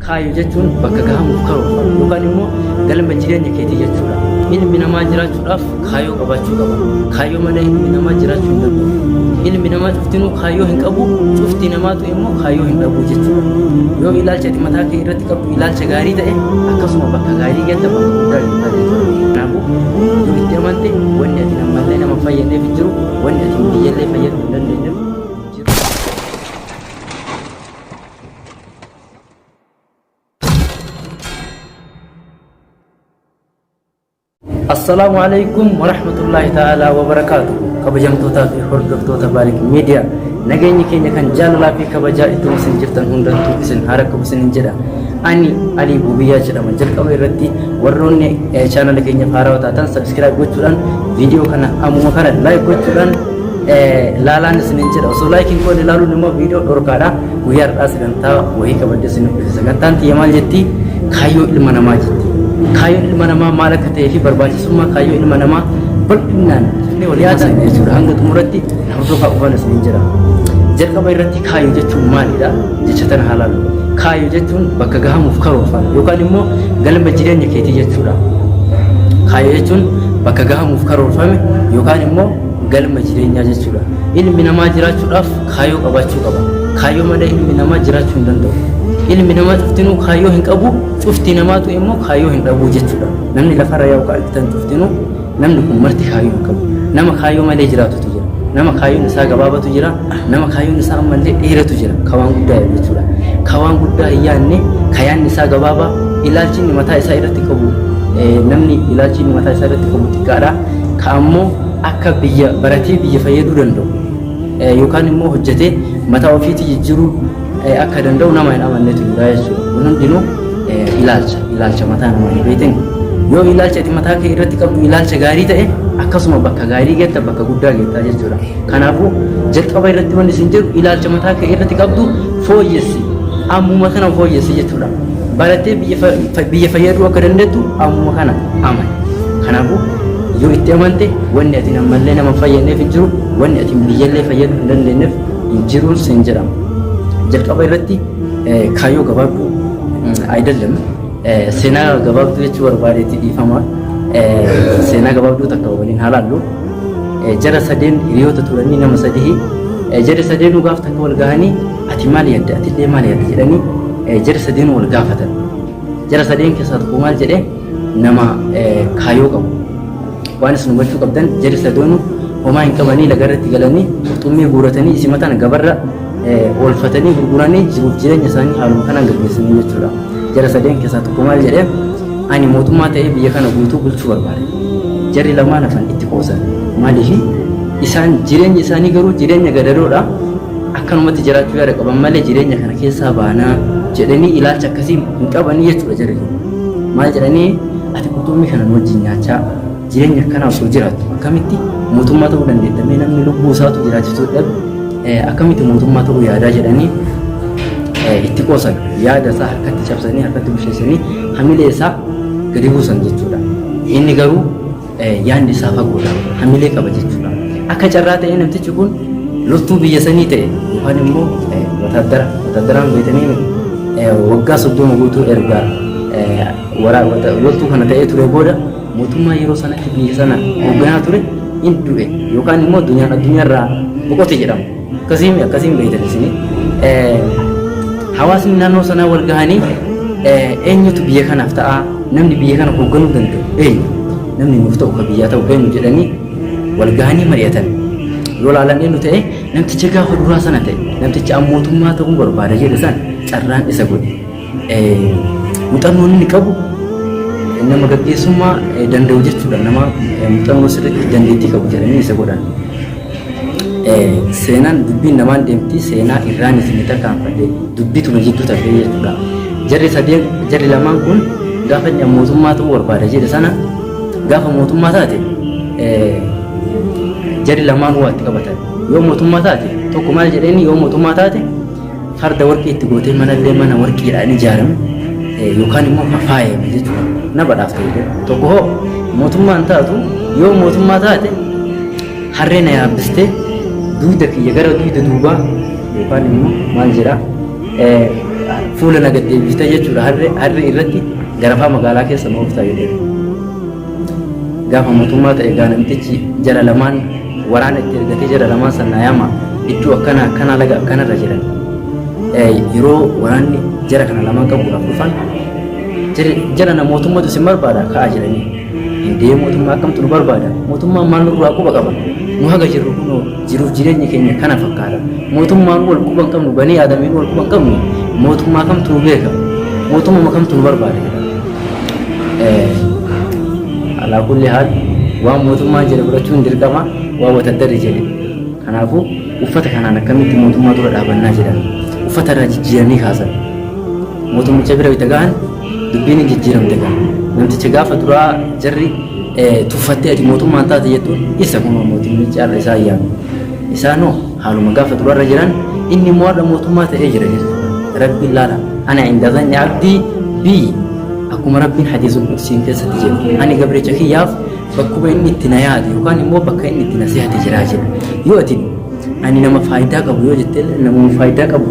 Kaayyoo jechuun bakka gahamuuf karoorfame yookaan immoo galma jireenya keetii jechuudha. Ilmi namaa jiraachuudhaaf kaayyoo qabaachuu qaba. Kaayyoo malee ilmi namaa jiraachuu hin danda'u. Ilmi namaa cuftinuu kaayyoo hin qabu, cufti namaatu immoo kaayyoo hin dhabu jechuudha. Yoo ilaalcha ati mataa kee irratti qabdu ilaalcha gaarii ta'e, akkasuma bakka gaarii geetta, bakka guddaa geetta jechuudha. Kanaafuu yoo itti amante, wanni ati namallee nama fayyadneef hin jiru, wanni ati biyyallee fayyaduu hin dandeenyeef hin jiru. Assalaamu alaikum warahmatullaahi ta'aalaa wabarakaatuhu. Kabajamtootaa fi hordoftoota Baarik Miidiyaa, nageenyi keenya kan jaalalaa fi kabajaa ittuma isin jirtan hundattuu isin haa rakkatu isinin jedha. Ani Alii Bubiyyaa jedhama. Jalqaba irratti warroonni chaanala keenyaaf haarawaa taatan subscribe gochuudhaan, viidiyoo kana ammuma kana like gochuudhaan laalaan isinin jedha. Osoo like hin goone laaluun immoo viidiyoo dhorkaadha. Guyyaa har'aa sagantaa wayii qabadde isin dhufe. Sagantaan tiyya maal jetti? Kaayyoo ilma namaa jetti. Kaayyoon ilma namaa maal akka ta'ee fi barbaachisummaa kaayyoo ilma namaa bal'inaan walii haasofna jechuudha. Hanga xumuratti na hordofaa qofaan isiniin jira. Jalqaba irratti kaayyoo jechuun maalidha? Jecha tana haa laallu. Kaayyoo jechuun bakka gahamuuf karoorfame yookaan immoo galma jireenya keetii jechuudha. Kaayyoo jechuun bakka gahamuuf karoorfame yookaan immoo galma jireenyaa jechuudha. Ilmi namaa jiraachuudhaaf kaayyoo qabaachuu qaba. Kaayyoo malee ilmi namaa jiraachuu hin danda'u. Ilmi namaa cuftinuu kaayyoo hin qabu, cufti namaatu immoo kaayyoo hin dhabu jechuudha. Namni lafarra yaa'u ka argitan cuftinuu, namni kun marti kaayyoo hin qabu. Nama kaayyoo malee jiraatutu jira. Nama kaayyoon isaa gabaabatu jira. Nama kaayyoon isaa ammallee dheeratu jira. Ka waan guddaa yaadu jechuudha. Ka waan guddaa hin yaadne, ka yaadni isaa gabaabaa, ilaalchi inni mataa isaa irratti qabu, namni ilaalchi inni mataa isaa irratti qabu xiqqaadha. Ka ammoo akka biyya baratee biyya fayyaduu danda'u yookaan immoo hojjetee mataa ofiitii jijjiiruu akka danda'u nama hin amannetu jira jechuudha. Kun hundinuu ilaalcha mataa namaa hin beektan. Yoo ilaalcha ati mataa kee irratti qabdu ilaalcha gaarii ta'e, akkasuma bakka gaarii geetta, bakka guddaa geettaa jechuudha. Kanaafuu jalqaba irratti wanni isin jedhu, ilaalcha mataa kee irratti qabdu fooyyessi. Ammuma kana fooyyessi jechuudha. Barattee biyya fayyaduu akka dandeettu ammuma kana amani. Kanaafuu yoo itti amante, wanni ati ammallee nama fayyadneef hin jiru, wanni ati biyyallee fayyaduu hin dandeenyeef hin jiruun sin jedhama. Jalqaba irratti kaayyoo gabaabduu አይደለም, seenaa gabaabduu jechuu barbaadeetti, dhiifama. Seenaa gabaabduu takka waliin haa laallu. Jara sadeen hiriyoota turanii, nama sadii. Jara sadeenuu gaaf takka wal gahanii, "Ati maal yaadda? Atillee maal yaadda?" jedhanii jara sadeenuu wal gaafatan. Jara sadeen keessaa tokko maal jedhee? Nama kaayyoo qabu. Waan isin hubachuu qabdan, jarri sadoonu homaa hin qabanii, lagarratti galanii qurxummii guuratanii isima tana gabarra oolfatanii gurguranii jiruuf jireenya isaanii haaluma kanaan gaggeessanii jechuudha. Jara sadeen keessaa tokko maal jedhee? "Ani mootummaa ta'ee biyya kana guutuu bulchuu barbaada." Jarri lamaan hafan itti qoosan. Maaliif? Isaan jireenyi isaanii garuu jireenya gadadoodha. Akkanumatti jiraachuu yaada qaban malee jireenya kana keessaa baanaa jedhanii ilaalcha akkasii hin qabanii jechuudha jarri kun. Maal jedhanii? "Ati qurxummii kana nu wajjin nyaachaa jireenya akkanaa osoo jiraattu akkamitti mootummaa ta'uu dandeetta? Mee namni lubbuu isaatu jiraachisuu dhabe akkamitti mootummaa ta'uu yaadaa?" jedhanii itti qoosan. Yaada isaa harkatti cabsanii, harkatti busheessanii, hamilee isaa gadi buusan jechuudha. Inni garuu yaadni isaa fagoodha, hamilee qaba jechuudha. Akka carraa ta'ee namtichi kun loltuu biyya sanii ta'e yookaan immoo wataaddara. Wataaddaraan beekanii, waggaa 30 guutuu erga loltuu kana ta'ee ture booda, mootummaa yeroo sanatti biyya sana hoogganaa ture in du'e yookaan immoo addunyaan addunyaarraa boqote jedhama. Akkasiin akkasiin beektan isin. Hawaasni naannoo sanaa wal gahanii, "Eenyutu biyya kanaaf ta'a? Namni biyya kana hoogganuu danda'u eenyu? Namni nuuf ta'u, ka biyyaa ta'u eenyu?" jedhanii wal gahanii mari'atan. Yoo laalan eenyu ta'e? Namticha gaafa duraa sana ta'e, namticha mootummaa ta'uu barbaada jedhe san carraan isa godhe. Muuxannoon inni qabu nama gaggeessummaa danda'u jechuudha. Nama muuxannoo sirriitti dandeettii qabu jedhanii isa godhan. Seenaan dubbiin namaan deemti, seenaa irraan isin tarkaanfadhe, dubbitu na jidduu tafee jechuudha. Jarri sadeen, jarri lamaan kun gaafa inni mootummaa ta'uu barbaada jedhe sana, gaafa mootummaa taate, jarri lamaan waa itti qabatan. Yoo mootummaa taate, tokko maal jedheeni? "Yoo mootummaa taate, farda warqii itti gootee, manallee mana warqiidhaan ijaarame yookaan immoo kan faayame jechuudha na badhaafta" jedhee. Tokko hoo, "Mootummaan taatu, yoo mootummaa taate harree na yaabbistee dugda kiyya gara dugda duubaa yookaan immoo maal jedhaa, fuula Fuula na gad deebiftee jechuudha harree harree irratti garafaa magaalaa keessa na ooftaa jedheen. Gaafa mootummaa ta'e gaa namtichi jara lamaan waraana itti ergatee jara lamaan san naa yaama iddoo akkana akkanaa laga akkanarra jedhan. Yeroo waraanni jara kana lamaan qabuudhaaf dhufan jara na mootummatu isin barbaada ka'a jedhanii. Indee mootummaa akkamtu nu barbaada? Mootummaan maal nurraa quba qaba? Nu haga jirru kunoo jiruuf jireenyi keenya kana fakkaata. Mootummaan wal quba hin qabnu banii aadamiin wal quba hin qabnu mootummaa kamtu nu beeka? Mootummaa kamtu nu barbaada jedha. Alaa kulli haal waan mootummaan jedhe fudhachuun dirqama waan wataddarri jedhe. Kanaafuu uffata kanaan akkamitti mootummaa dura dhaabannaa jedhan. Uffata irraa jijjiiranii kaasan. Mootummicha bira wayita gahan dubbiin hin jijjiiramte gaa. Namticha gaafa duraa jarri tuffattee ati mootummaan taate jettuun isa kunoo mootummichi har'a isaan yaame. Isaanoo haaluma gaafa duraarra jiran inni immoo har'a mootummaa ta'ee jira jechuudha. Rabbiin laala ana inda zanni abdii bii akkuma Rabbiin hadiisul qudsiin keessatti jedhu ani gabricha kiyyaaf bakkuma inni itti na yaade yookaan immoo bakka inni itti na seehate jiraa jedha. Yoo ati ani nama faayidaa qabu yoo jette namuma faayidaa qabu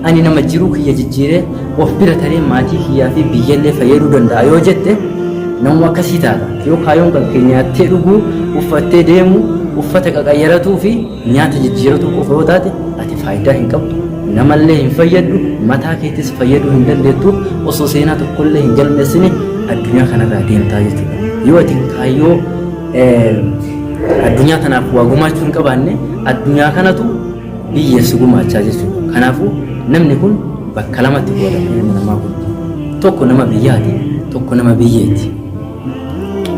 ani nama jiruu kiyya jijjiiree of bira taree maatii kiyyaa fi biyyallee fayyaduu danda'a yoo jette namuma akkasii taata. Yoo kaayoon kan kee nyaattee dhuguu, uffattee deemuu, uffata qaqayyaratuu fi nyaata jijjiiratuu qofa yoo taate ati faayidaa hin qabdu. Namallee hin fayyaddu, mataa keetis fayyaduu hin dandeettu, osoo seenaa tokkollee hin galmeessine addunyaa kanarraa deemtaa jechuudha. Yoo ati kaayyoo addunyaa tanaaf waa gumaachuu hin qabaanne addunyaa kanatu biyyeef si gumaachaa jechuudha. Kanaafuu namni kun bakka lamatti qoodama ilmi namaa kun. Tokko nama biyyaati, tokko nama biyyeeti.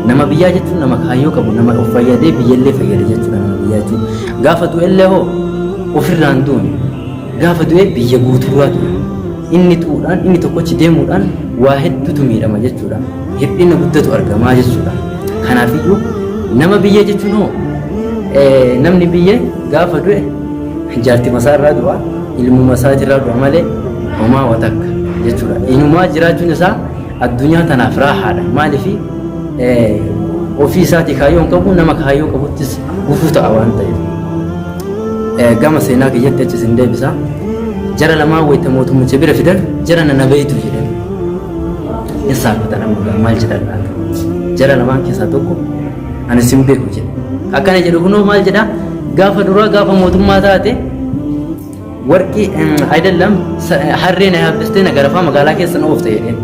Nama biyyaa jechuun nama kaayyoo qabu, nama of fayyadee biyyallee fayyade jechuudha nama biyyaa jechuun. Gaafa du'ellee hoo ofirraan duune. Gaafa du'e biyya guutuurraa du'e. Inni du'uudhaan, inni tokkochi deemuudhaan waa hedduutu miidhama jechuudha. Hir'ina guddatu argamaa jechuudha. Kanaafiyyuu nama biyyee jechuun hoo namni biyyee gaafa du'e jaartima isaa irraa du'a, ilmuma isaatirraa du'a malee homaa wa takka jechuudha. Inumaa jiraachuun isaa addunyaa tanaaf raahaadha. Maaliif ofii isaatii kaayyoo hin qabu nama kaayyoo qabuttis gufuu ta'a waan ta'eef. Gama seenaa kiyyatti achi isin deebisa. Jara lamaan wayita mootummicha bira fidan jara nana beeytu jedhan. Hin saalfatan amma gaa maal jedhan laata? Jara lamaan keessaa tokko ani sin beeku jedhe. Akkana jedhu kunoo maal jedha? Gaafa duraa gaafa mootummaa taate warqii ayidallam harree na yaabbistee na garafaa magaalaa keessa na oofte jedheen.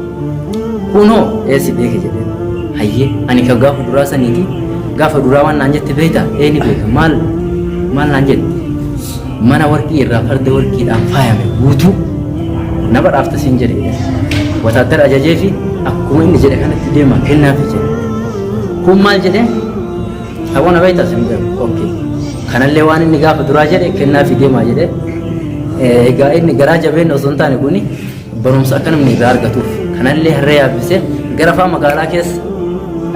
Kunoo eessi beeke jedheen. Hayyee ani ka gaafa duraa saniiti gaafa duraa waan naan jette beektaa? Ee ni beeka maal maal naan jette? Mana warqii irraa farda warqiidhaan faayame guutuu na badhaafta siin jedhe jedhe. Wataaddara ajajee fi akkuma inni jedhe kanatti deema kennaafi jedhe. Kun maal jedhe? Hawwa na beektaa siin beeku. Okay. Kanallee waan inni gaafa duraa jedhe kennaafi deemaa jedhe. Egaa inni garaa jabeenna osoo hin taane kuni barumsa akka namni irraa argatuuf kanallee harree yaabbisee gara faa magaalaa keessa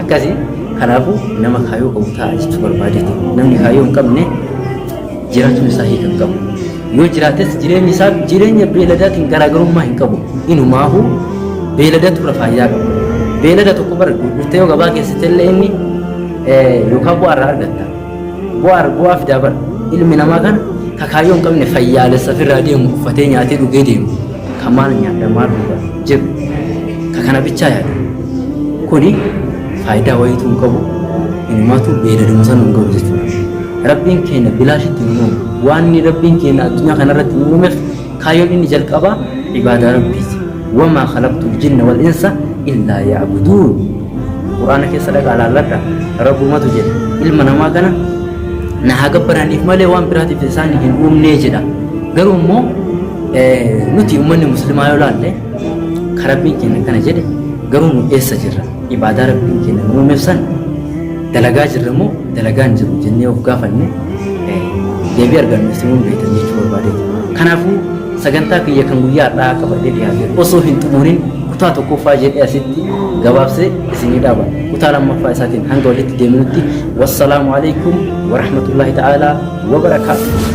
akkasii kanaafuu nama kaayyoo qabu ta'a jechuu barbaadeeti. Namni kaayyoo hin qabne jiraachuun isaa hiika hin qabu. Yoo jiraates jireenyi isaa jireenya beeladaatiin garaagarummaa hin qabu. Inumaahuu beeladatu irra faayidaa qaba. Beelada tokko bara gurgurtee yoo gabaa geessite illee inni yookaan bu'aa irraa argatta. Bu'aa bu'aa fidaa bara. Ilmi namaa kana ka kaayyoo hin qabne fayyaalessa ofirraa deemu uffatee nyaatee dhugee deemu. Ka maal nyaadha maal dhuga jedhu ka kana bichaa yaadu. Kuni faayidaa wayiituu hin qabu. Inumaatu beeladuma sana hin qabu jechuudha. Rabbiin keenya bilaashitti nu uume. Waan inni Rabbiin keenya addunyaa kanarratti nu uumeef kaayyoon inni jalqabaa ibaadaa Rabbiiti. Wamaa khalaqtul jinna wal insa illaa ya'buduun. Qur'aana keessa dhaqaa laalladha. Rabbumatu jedha. Ilma namaa kana na haa gabbaraniif malee waan biraatiif isaan hin uumnee jedha. Garuu immoo nuti uummanni muslimaa yoo laalle ka Rabbiin keenya akkana jedhe garuu nu eessa jirra? Ibaadaa Rabbiin keenya nu uumeef san dalagaa jirra moo dalagaa hin jiru jennee of gaafanne deebii argannu isinuu hin beektan jechuu barbaadeeti. Kanaafuu sagantaa kiyya kan guyyaa har'aa qabadhee dhiyaate osoo hin xumurin kutaa tokkoffaa jedhee asitti gabaabsee isinii dhaaba. Kutaa lammaffaa isaatiin hanga walitti deebinutti wassalaamu alaikum warahmatullahi ta'aalaa wabarakaatuh.